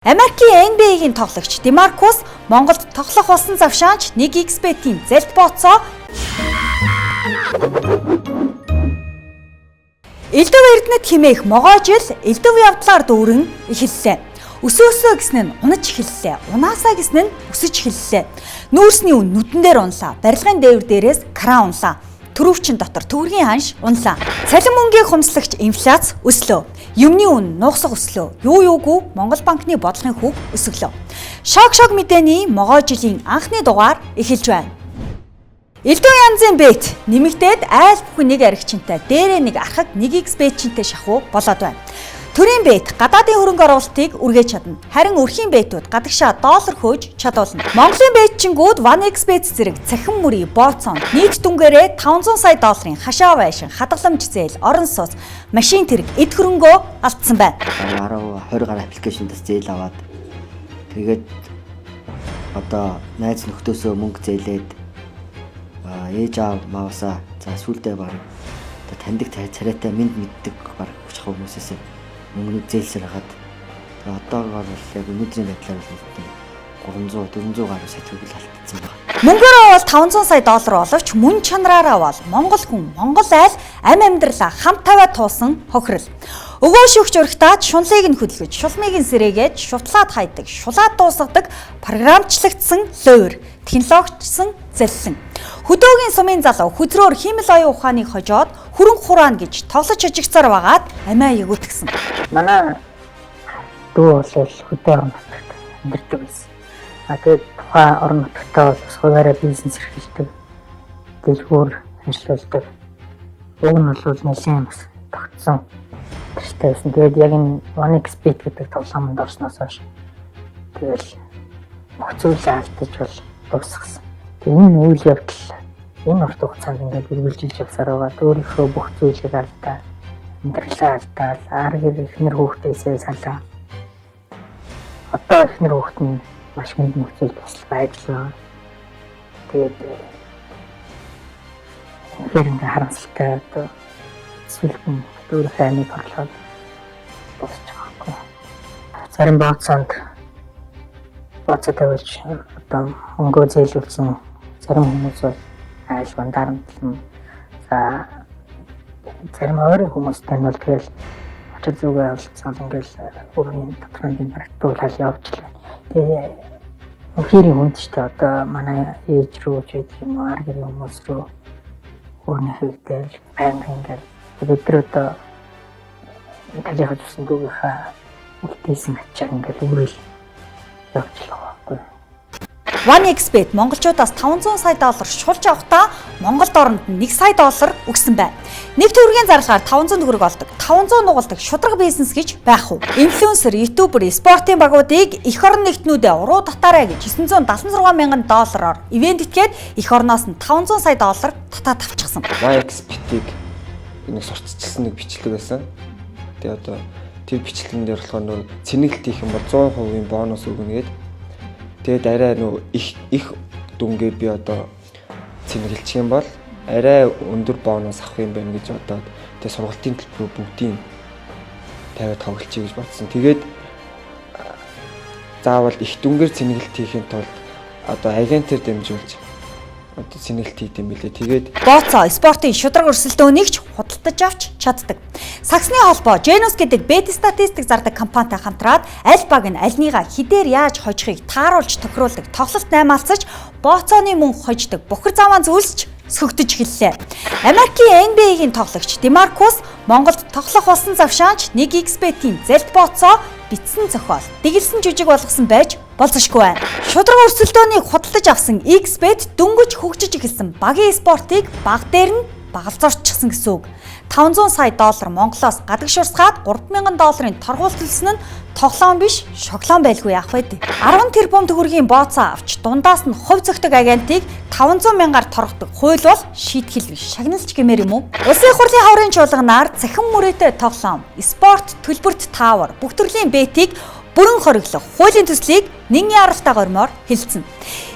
Америкийн NBA-ийн тоглогч Димаркус Монголд тоглох болсон завшаанч 1xBet-ийн зэлт бооцоо Элдв Эрдэнэт химээх могоо жил элдв явдлаар дүүрэн эхэллээ. Өсөөсөө гэсэн нь унаж эхэллээ. Унаасаа гэсэн нь өсөж эхэллээ. Нүүрсний үн нүдэн дээр унлаа. Барилгын дээвэр дээрээс кран унлаа. Төрөвчин дотор төгрөгийн ханш унлаа. Цалин мөнгийг хумслагч инфляц өслөө. Юмны үн нугсах өслөө. Юу юугүй Монгол банкны бодлогын хүүг өсөглөө. Шок шок мэдээний могоо жилийн анхны дугаар эхэлж байна. Элдв янзын bet нэмэгдээд айл бүхэн нэг аригчинтай, дээрээ нэг архаг, нэг X bet-чинтэй шахуу болоод байна. Төрийн bet гадаадын хөрөнгө оруулалтыг үргэж чадна. Харин өрхийн bet-үүд гадагшаа доллар хөөж чадуулна. Монголын bet-чингүүд 1xBet зэрэг цахим мөрий бооцоон нийт дүнгээрээ 500 сая долларын хашаа байшин, хадгаламж зээл, орон сууц, машин тэрэг эд хөрөнгөө алдсан байна. 10 20 гаруй application-даас зээл аваад тэгээд одоо найз нөхдөөсөө мөнгө зээлээд ээж аав маавасаа за сүулдэ баг одоо таньдаг царайтай минь мэддэг баг хүч хүмүүсээс мөнгөний зээлсээр хагаад тэгээ одоогоор бол яг өнөөдрийн байдлаар бол 300 400 гаруй сая төгрөг алдсан байна. Мөнгөөрөө бол 500 сая доллар боловч мөн чанараараа бол Монгол хүн, Монгол айл ам амьдралаа хамт тавиад туусан хохирол. Өгөө шүүгч урагтаад шунлыг нь хөдөлгөж, шулмыг нь сэрээгээд шутлаад хайдаг, шулаад дуусгадаг програмчлагдсан луур, технологичсон зэллэн. Хөдөөгийн сумын залуу хөзрөөр хиймэл оюун ухааныг хожоод хөрөнгө хураана гэж тоглож хожигцоор байгаад амиа ягүутгсэн. Манай дүү бол хөдөө орон нутагт амьдардаг байсан. А тэгээд тухайн орон нутагтаа бол бас хуваараа бизнес эрхэлдэг, дэлгүүр ажиллаулдаг. Уг нь бол нэлээд бас тогтсон тэртэй байсан. Тэгээд яг энэ 1xBet гэдэг тоглоомонд орсноос хойш тэгэл бүх зүйлээ алдаж бол дуусгасан. Тэгээд энэ үйл явдал энэ урт хугацаанд ингээд үргэлжилж явсаар байгаа. Өөрийнхөө бүх зүйлийг алдаа, амьдралаа алдаа, ар гэр эхнэр хүүхдээсээ салаа. Одоо эхнэр хүүхд нь маш хүнд нөхцөл тусал байж л байгаа. Тэгээд үнэхээр ингээд харамсалтай одоо сүлбэн өөрийнхөө амийг хорлоод дуусч байгаа байхгүй. Зарим бооцоонд бооцоо тавиулж одоо мөнгөө зээлүүлсэн зарим хүмүүс бол айлган дарамтлан за зарим ойрын хүмүүстэй нь бол тэгэл очир зүгээ олцсон ингээл өөрийн тодорхой баригдуулаад явж л. Тэгээ үнэхээр хүнд ч тэ одоо манай ээж рүү ч гэх юм уу ар гэрийн хүмүүс рүү өөрийнхөө дээр байнга ингээл бид нар одоо талынхаа зүсэн дүүгийнхаа үлдээсэн ачаар ингээл үрэл явж л байгаа байхгүй. 1xBet монголчуудаас 500 сая доллар шулж авахдаа Монголд оронд нь 1 сая доллар өгсөн байна. Нэг төгрөгийн зарлахаар 500 төгрөг олдог, 500 нугалдаг шударга бизнес гэж байх уу? Инфлюенсер, ютубер, спортын багуудыг эх орон нэгтнүүдээ уруу татаарай гэж 976 мянган доллараар ивент этгээд эх орноос нь 500 сая доллар татаад авчихсан. 1xBet-ийг нэг сурталчилсан нэг бичлэг байсан. Тэгээ одоо тэр бичлэгэн дээр болохоор нөр цэнэглэлт хийх юм бол 100% бонус өгнө гээд тэгээд арай нөө их их дүнгээр би одоо цэнэглэх юм бол арай өндөр бонус авах юм байна гэж бодоод тэгээ сургалтын төлбөрөө бүгдийг тавиад тоглолчих гэж бодсон. Тэгээд заавал их дүнгээр цэнэглэлт хийхин тулд одоо агентээр дамжуулж одоо цэнэглэлт хийх юм билээ. Тэгээд Бооцоо спортын шударга өрсөлдөөнийг ч худалдаж авч чаддаг. Саксны холбоо Genus гэдэг bet статистик зардаг компанитай хамтраад аль баг нь альныгаа хідээр яаж хожихыг тааруулж тохируулдаг тоглолт наймаалцаж бооцооны мөнгө хождог бохир заваан зүйлсч сөхдөж эхэллээ. Америкийн NBA-ийн тоглогч Димаркус Монголд тоглох болсон завшаанч 1xBet-ийн зэлт бооцоо бичсэн зохиол, дэгэлсэн жүжиг болгосон байж болзошгүй байна. Шударга өрсөлдөөнийг худалдаж авсан XBet дөнгөж хөгжиж эхэлсэн багийн спортыг баг дээр нь багалзуурчихсан гэсэн үг. 500 сая доллар Монголоос гадагш урсгаад 3000 долларын торгуул төлсөн нь тоглоом биш, шоглоон байлгүй яах вэ? 10 тэрбум төгрөгийн бооцоо авч дундаас нь хувь зөгтөг агентыг 500 мянгаар торгодог хууль бол шийтгэл биш, шагналч гэмээр юм уу? Улсын хурлын хаврын чуулганаар цахим мөрөөтэй тоглоом, спорт төлбөрт таавар, бүх төрлийн bet-ийг бүрэн хориглох хуулийн төслийг нэн яаралтай гормоор хэлэлцэнэ.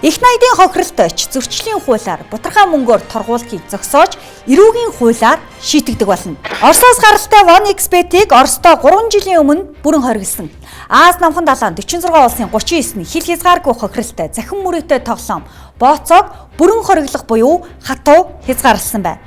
Их найдын хохиролт оч зөрчлийн хуулиар бутархай мөнгөөр торгуулахыг зогсоож эрүүгийн хуулиар шийтгдэг болно. Оросоос гаралтай 1xBet-ийг Оросдоо 3 жилийн өмнө бүрэн хориглосон. Ази намхан далайн 46 улсын 39 нь хил хязгааргүй хохиролтой захин мөрөөтэй тоглоом бооцоог бүрэн хориглох буюу хатуу хязгаарласан байна.